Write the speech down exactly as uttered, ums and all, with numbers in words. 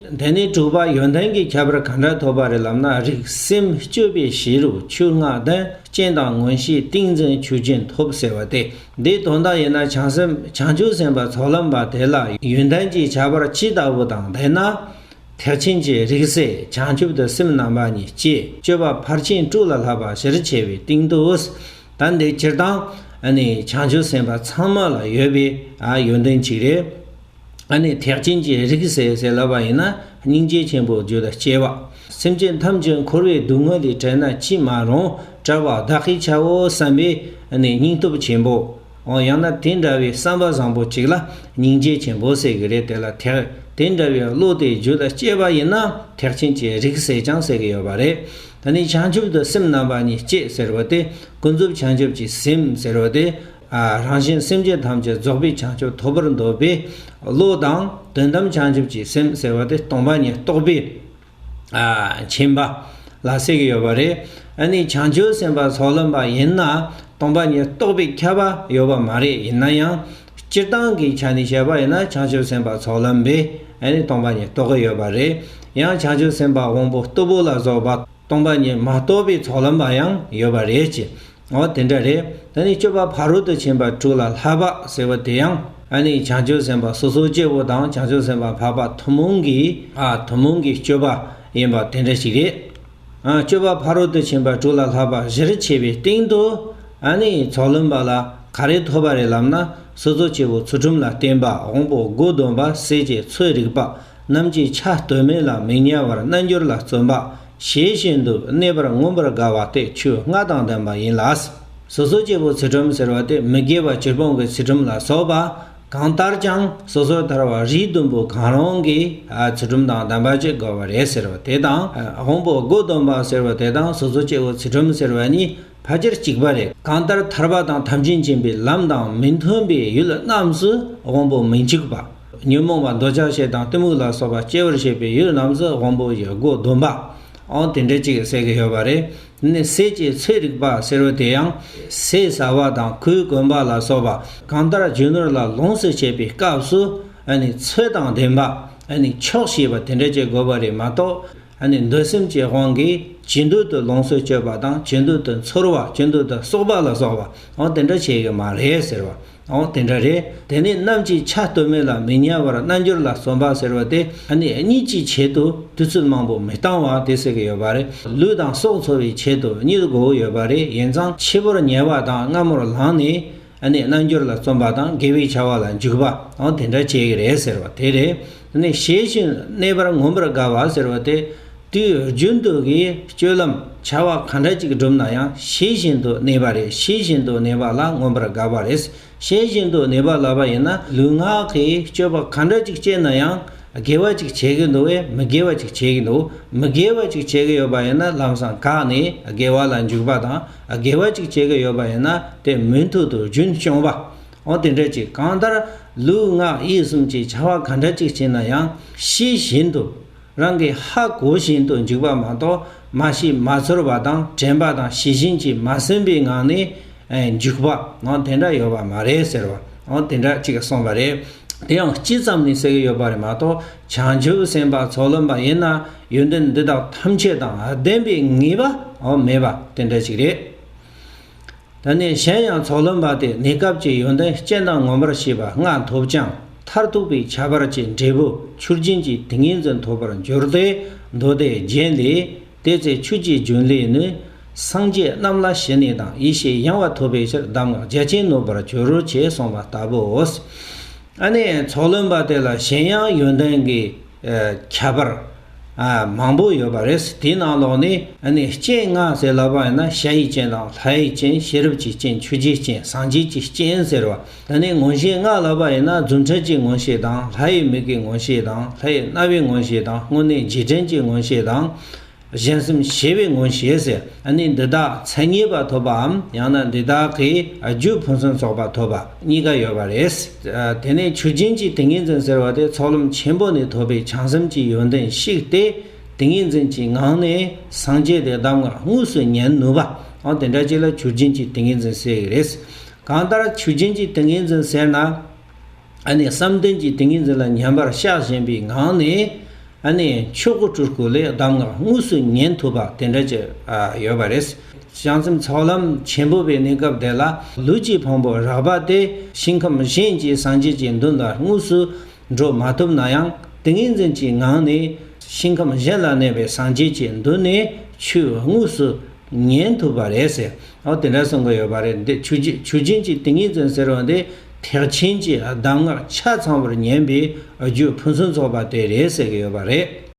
དེ་ནས་དྲུག་པ་ཡོན་ཏན་གྱི་ཁྱད་པར་ག་འདྲ་ཐོབ་པ་རེད་ལབ་ན། རིགས་སེམས་སྤྱོད་པའི་གཞི་རུ་ཆོས་ལྔ་ལྡན། རྐྱེན་དང་མངོན་ཤེས་ཏིང་འཛིན་ཆོས་ཅན་ཐོབ་ཟེར་བ་སྟེ། འདིའི་དོན་དག་ཡིན་ན། བྱང་སེམས་བྱང་ཆུབ་སེམས་དཔའ་ཚོགས་ལམ་པ་དེ་ལ་ཡོན་ཏན་གྱི་ཁྱད་པར་ཇི་ལྟ་བུ་དང་ལྡན་ན། ཐེག་ཆེན་གྱི་རིགས་སད་བྱང་ཆུབ་ཏུ་སེམས་རྣམ་པ་གཉིས་སྐྱེ། སྤྱོད་པ་ཕར་ཕྱིན་དྲུག་ལ་ལྷག་པ་བཞིར་ཕྱེ་བའི་སྟེང་དུ། ད་འདི་སྤྱིར་བཏང་ཨ་ནི་བྱང་ཆུབ་སེམས་དཔའ་ཚང་མ་ལ་ཡོད་པའི་ཨ་ཡོན་ཏན་ཅིག་རེད། ཨ་ནི་ཐེག་ཆེན་གྱི་རིགས་སད་ཟེར་ལབ་པ་ཡིན་ན། སྙིང་རྗེ་ཆེན་པོ་རྒྱུད་ལ་སྐྱེ་བ། སེམས་ཅན་ཐམས་ཅད་འཁོར་བའི་སྡུག་བསྔལ་ལས་བསྒྲལ་ན་ཅི་མ་རུང་། བསྐྲད་པ་བདག་གིས་བྱའོ་བསམ་པའི་ཨ་ནི་སྙིང་སྟོབས་ཆེན་པོ། འོ་ཡང་ན་དེ་འདྲ་བའི་བསམ་པ་བཟང་པོ་ཅིག་ལ་སྙིང་རྗེ་ཆེན་པོ་ཟེར་གི་རེད། དེ་ལ་ཐེག་དེ་འདྲ་བའི་བློ་དེ་རྒྱུད་ལ་སྐྱེས་པ་ཡིན་ན། ཐེག་ཆེན་གྱི་རིགས་སད་ཀྱང་ཟེར་གི་ཡོད་པ་རེད། ད་ནི་བྱང་ཆུབ་ཏུ་སེམས་རྣམ་པ་གཉིས་སྐྱེ་ཟེར་བ་དེ། ཀུན་རྫོབ་བྱང་ཆུབ་ཀྱི་སེམས་ཟེར་བ་དེ། ཨ་རང་གཞན་སེམས་ཅན་ཐམས་ཅད་རྫོགས་པའི་བྱང་ཆུབ་ཐོབ་པར་འདོད་པའི་བློ་དང་། དོན་དམ་བྱང་ཆུབ་ཀྱི་སེམས་ཟེར་བ་དེ། སྟོང་པ་ཉིད་རྟོགས་པའི་ཨ་མཁྱེན་པ་ལ་ཟེར་གི་ཡོད་པ་རེད། ཨ་ནི་བྱང་ཆུབ་སེམས་དཔའ་ཚོགས་ལམ་པ་ཡིན་ན། སྟོང་པ་ཉིད་རྟོགས་པའི་ཁྱབ་པ་ཡོད་པ་མ་རེད། ཡིན་ན་ཡང་སྤྱིར་བཏང་གི་ཆ་ནས་བཤད་པ་ཡིན་ན། བྱང་ཆུབ་སེམས་དཔའ་ཚོགས་ལམ་པས་ཨ་ནི་སྟོང་པ་ཉིད་རྟོགས་ཀྱི་ཡོད་པ་རེད། ཡང་བྱང་ཆུབ་སེམས་དཔའ་དབང་པོ་སྟུག་པོ་ལ་སོགས་པ་སྟོང་པ་ཉིད་མ་རྟོགས་པའི་ཚོགས་ལམ་པ་ཡང་ཡོད་པ་རེད་ཅེས། འོ་དེ་འདྲ་རེད། ད་ནི་སྤྱོད་པ་ཕ་རོལ་ཏུ་ཕྱིན་པ་དྲུག་ལ་ལྷག་པ་ཟེར་བ་དེ་ཡང་། ཨ་ནི་བྱང་ཆུབ་སེམས་དཔའ་སོ་སོ་སྐྱེ་བོ་དང་། བྱང་ཆུབ་སེམས་དཔའ་འཕགས་པ་ཐུན་མོང་གི་ཨ་ཐུན་མོང་གི་སྤྱོད་པ་ཡིན་པ་དེ་འདྲ་ཞིག་རེད། ཨ་སྤྱོད་པ་ཕ་རོལ་ཏུ་ཕྱིན་པ་དྲུག་ལ་ལྷག་པ་བཞིར་ཕྱེ་བའི་སྟེང་དུ། ཨ་ནི་ཚོགས་ལམ་པ་ལ་ག་རེ་ཐོབ་པ་རེད་ལབ་ན། སོ་སོ་སྐྱེ་བོ་ཚུལ་ཁྲིམས་ལ་བརྟེན་པ། དབང་པོ་དགུ་སྡོམ་པ། སྲས་བཅས་ཚོད་རིག་པ། ནམ་གྱི་ཆ་སྟོད་སྨད་ལ་མི་ཉལ་བར་རྣལ་འབྱོར་ལ་བརྩོན་པ། ཞེས་བཞིན་དུ་གནས་པར་མངོན་པར་དགའ་བ་སྟེ་ཆོས་ལྔ་དང་ལྡན་པ་ཡིན་ལ། སོ་སོ་སྐྱེ་བོ་ཚུལ་ཁྲིམས་ཟེར་བ་དེ་མི་དགེ་བ་བཅུ་སྤོང་གི་ཚུལ་ཁྲིམས་ལ་སོགས་པ་གང་ལྟར་ཀྱང་། སོ་སོར་ཐར་བ་རིགས་བདུན་པོ་གང་རུང་གི་ཨ་ཚུལ་ཁྲིམས་དང་ལྡན་པ་ཅིག་དགོས་པ་རེད་ཟེར་བ་དེ་དང་། ཨ་དབང་པོ་དགུ་སྡོམ་པ་ཟེར་བ་དེ་དང་སོ་སོ་སྐྱེ་བོ་ཚུལ་ཁྲིམས་ཟེར་བ་གཉིས་ཕལ་ཆེར་གཅིག་པ་རེད། གང་ལྟར་ཐར་པ་དང་ཐམས་ཅད་མཁྱེན་པའི་ལམ་དང་མི་མཐུན་པའི་ཡུལ་རྣམས་སུ་དབང་པོ་མི་འཇུག་པ། ཉོན་མོངས་པ་འདོད་ཆགས་ཞེ་སྡང་གཏི་མུག་ལ་སོགས་པ་སྐྱེ་བར་བྱེད་པའི་ཡུལ་རྣམས་སུ་དབང་པོ་ཡི་སྒོ་སྡོམ་པ། ཨོ་དེ་འདྲ་ཅིག་ཟེར་གི་ཡོད་པ་རེད། ནི་སྲས་ཀྱི་ཚོད་རིག་པ་ཟེར་བ་དེ་ཡང་ཟས་ཟ་བ་དང་གོས་གོན་པ་ལ་སོགས་པ་གང་ལྟར་རྒྱུ་ནོར་ལ་ལོངས་སུ་སྤྱད་པའི་སྐབས་སུ། ཨ་ནི་ཚོད་དང་ལྡན་པ། ཨ་ནི་ཆོག་ཤེས་པ་དེ་འདྲ་ཅིག་དགོས་པ་རེད་མ་གཏོགས། ཨ་ནི་འདོད་སེམས་ཀྱི་དབང་གིས་ཇི་འདོད་དུ་ལོངས་སུ་སྤྱོད་པ་དང་། ཇི་འདོད་དུ་འཚོལ་བ། ཇི་འདོད་དུ་གསོག་པ་ལ་སོགས་པ། ཨོ་དེ་འདྲ་བྱེད་ཀྱི་མ་རེད་ཟེར་བ། ཨོ་དེ་འདྲ་རེད། དེ་ནས་ནམ་གྱི་ཆ་སྟོད་སྨད་ལ་མི་ཉལ་བར་རྣལ་འབྱོར་ལ་བརྩོན་པ་ཟེར་བ་དེ། ཨ་ནི་གཉིད་ཀྱི་ཆེད་དུ་དུས་ཚོད་མང་པོ་མི་བཏང་བ་དེ་ཟེར་གྱི་ཡོད་པ་རེད། ལུས་དང་སྲོག་འཚོ་བའི་ཆེད་དུ་གཉིད་དགོས་ཡོད་པ་རེད། ཡིན་ཙང་ཕྱི་པོར་ཉལ་བ་དང་སྔ་མོར་ལངས་ནས། ཨ་ནི་རྣལ་འབྱོར་ལ་བརྩོན་པ་དང་དགེ་བའི་བྱ་བ་ལ་འཇུག་པ། ཨོ་དེ་འདྲ་བྱེད་ཀྱི་རེད་ཟེར་བ་དེ་རེད། ཨ་ནི་ཞེས་བཞིན་གནས་པར་མངོན་པར་དགའ་བ་ཟེར་བ་དེ། དུས་རྒྱུན་དུ་གི་སྤྱོད་ལམ་བྱ་བ་ག་འདྲ་ཅིག་བསྒྲུབ་ན་ཡང་ཞེས་བཞིན་དུ་གནས་པ་རེད། ཞེས་བཞིན་དུ་གནས་པ་ལ་མངོན་པར་དགའ་བ་རེད། ཞེས་བཞིན་དུ་གནས་པ་ལབ་པ་ཡིན་ན། ལུས་ངག་གི་སྤྱོད་པ་ག་འདྲ་ཅིག་སྤྱད་ན་ཡང་དགེ་བ་ཅིག་བྱེད་ཀྱི་འདུག་བས། མི་དགེ་བ་ཅིག་བྱེད་ཀྱི་འདུག་མི་དགེ་བ་ཅིག་བྱེད་ཀྱི་ཡོད་པ་ཡིན་ན་ལམ་སང་བཀག་ནས་དགེ་བ་ལ་འཇུག་པ་དང་། དགེ་བ་ཅིག་བྱེད་ཀྱི་ཡོད་པ་ཡིན་ན་དེ་མུ་མཐུད་དུ་རྒྱུན་སྐྱོང་བ། འོ་དེ་འདྲ་ཅིག་གང་ལྟར་ལུས་ངག་ཡིད་གསུམ་གྱི་བྱ་བ་ག་འདྲ་ཅིག་བྱེད་ན་ཡང་ཤེས་བཞིན་དུ། རང་གིས་ཧ་གོ་བཞིན་དུ་འཇུག་པ་མ་གཏོགས། མ་ཤེས་མ་ཚོར་བ་དང་དྲན་པ་དང་ཤེས་བཞིན་གྱིས་མ་ཟིན་པའི་ངང་ནས་ཨེ་འཇུག་པ། འོ་དེ་འདྲ་ཡོད་པ་མ་རེད་ཟེར་བ། འོ་དེ་འདྲ་ཅིག་གསུངས་པ་རེད། དེ་ཡང་སྤྱི་ཙམ་ནས་ཟེར་གྱི་ཡོད་པ་རེད་མ་གཏོགས། བྱང་ཆུབ་སེམས་དཔའ་ཚོགས་ལམ་པ་ཡིན་ན་ཡོན་ཏན་འདི་དག་ཐམས་ཅད་དང་ལྡན་པའི་ངེས་པ་འོ་མེད་པ་དེ་འདྲ་ཅིག་རེད། ད་ནི་གཞན་ཡང་ཚོགས་ལམ་པ་དེ་གནས་སྐབས་ཀྱི་ཡོན་ཏན་རྐྱེན་དང་མངོན་པར་ཤེས་པ་ལྔ་ཐོབ་ཀྱང་། མཐར་ཐུག་པའི་ཁྱད་པར་གྱི་འབྲས་བུ་ཆོས་ཅན་གྱི་ཏིང་ངེ་འཛིན་ཐོབ་པར་འགྱུར་ཏེ། མདོ་སྡེ་རྒྱན་ལས། དེ་ཚེ་ཆོས་ཀྱི་རྒྱུན་ལས་ནི། སངས་རྒྱས་རྣམས་ལ་ཞི་གནས་དང་ཡེ་ཤེས་ཡངས་པ་ཐོབ་པའི་ཕྱིར་གདམས་ངག་རྒྱ་ཆེན་ནོད་པར་གྱུར་ཅེས་གསུངས་པ་ལྟ་བུའོ། ཨ་ནི་ཚོགས་ལམ་པ་དེ་ལ་གཞན་ཡང་ཡོན་ཏན་གྱི་ཨ་ཁྱད་པར་ཨ་མང་པོ་ཡོད་པ་རེད། དེའི་ནང་ལོགས་ནས་ཨ་ནི་རྐྱེན་ལྔ་ཟེར་ལབ་པ་ཡིན་ན། ཤ་ཡི་རྐྱེན་དང་། ལྷ་ཡི་རྐྱེན། ཤེས་རབ་ཀྱི་རྐྱེན། ཆོས་ཀྱི་རྐྱེན། སངས་རྒྱས་ཀྱི་རྐྱེན་ཟེར་བ། ད་ནི་མངོན་ཤེས་ལྔ་ལབ་པ་ཡིན་ན། རྫུ་འཕྲུལ་གྱི་མངོན་ཤེས་དང་། ལྷ་ཡི་མིག་གི་མངོན་ཤེས་དང་། ལྷ་ཡི་རྣ་བའི་མངོན་ཤེས་དང་། དངོས་གནས་རྗེས་དྲན་གྱི་མངོན་ཤེས་དང་། གཞན་སེམས་ཤེས་པའི་མངོན་ཤེས་ཟེར། ཨ་ནི་འདི་དག་མཚན་ཉིད་པ་ཐོབ་པའམ། ཡང་ན་འདི་དག་གི་རྒྱུ་ཕུན་སུམ་ཚོགས་པ་ཐོབ་པ་གཉིས་ཀ་ཡོད་པ་རེད། ཨ་དེ་ནས་ཆོས་ཅན་གྱི་ཏིང་ངེ་འཛིན་ཟེར་བ་དེ་ཚོགས་ལམ་ཆེན་པོ་ནས་ཐོབ་པའི་བྱང་སེམས་ཀྱི་ཡོན་ཏན་བཤིགས་ཏེ། ཏིང་ངེ་འཛིན་གྱི་ངང་ནས་སངས་རྒྱས་དེ་གདམས་ངག་དངོས་སུ་ཉན་ནུས་པ། ཨ་དེ་འདྲ་ཅིག་ལ་ཆོས་ཅན་གྱི་ཏིང་ངེ་འཛིན་ཟེར་གྱི་རེད། གང་ལྟར་ཆོས་ཅན་གྱི་ཏིང་ངེ་འཛིན་ཟེར་ན། ཨ་ནི་བསམ་གཏན་གྱི་ཏིང་ངེ་འཛིན་ལ་ཉན་པར་བཤགས་བཞིན་པའི་ངང་ནས། ཨ་ནི་ཆོས་སྐུ་སྤྲུལ་སྐུ་ལས་གདམས་ངག་དངོས་སུ་ཉན་ཐུབ་པ་དེ་འདྲ་ཅིག་ཡོད་པ་རེད། བྱང་སེམས་ཚོགས་ལམ་ཆེན་པོ་པའི་གནས་སྐབས་དེ་ལ་ལུས་ཀྱི་ཕུང་པོ་རགས་པ་དེ་ཞིང་ཁམས་གཞན་གྱི་སངས་རྒྱས་ཀྱི་མདུན་ལ་དངོས་སུ་འགྲོ་མ་ཐུབ་ན་ཡང་ཏིང་ངེ་འཛིན་གྱི་ངང་ནས་ཞིང་ཁམས་གཞན་ལ་གནས་པའི་སངས་རྒྱས་ཀྱི་མདུན་ནས་ཆོས་དངོས་སུ་ཉན་ཐུབ་པ་རེད་ཟེར། འོ་དེ་འདྲ་གསུང་གི་ཡོད་པ་རེད། འདི་ཆོས་ཆོས་ཆོས་ཆོས་ཅན་གྱི་ཏིང་ངེ་འཛིན་ཟེར་བ་འདི་ཐེག་ཆེན་གྱི་གདམས་ངག་ཆ་ཚང་བར་ཉན་པའི་རྒྱུ་ཕུན་སུམ་ཚོགས་པ་དེ་རེད་ཟེར་གྱི་ཡོད་པ་རེད།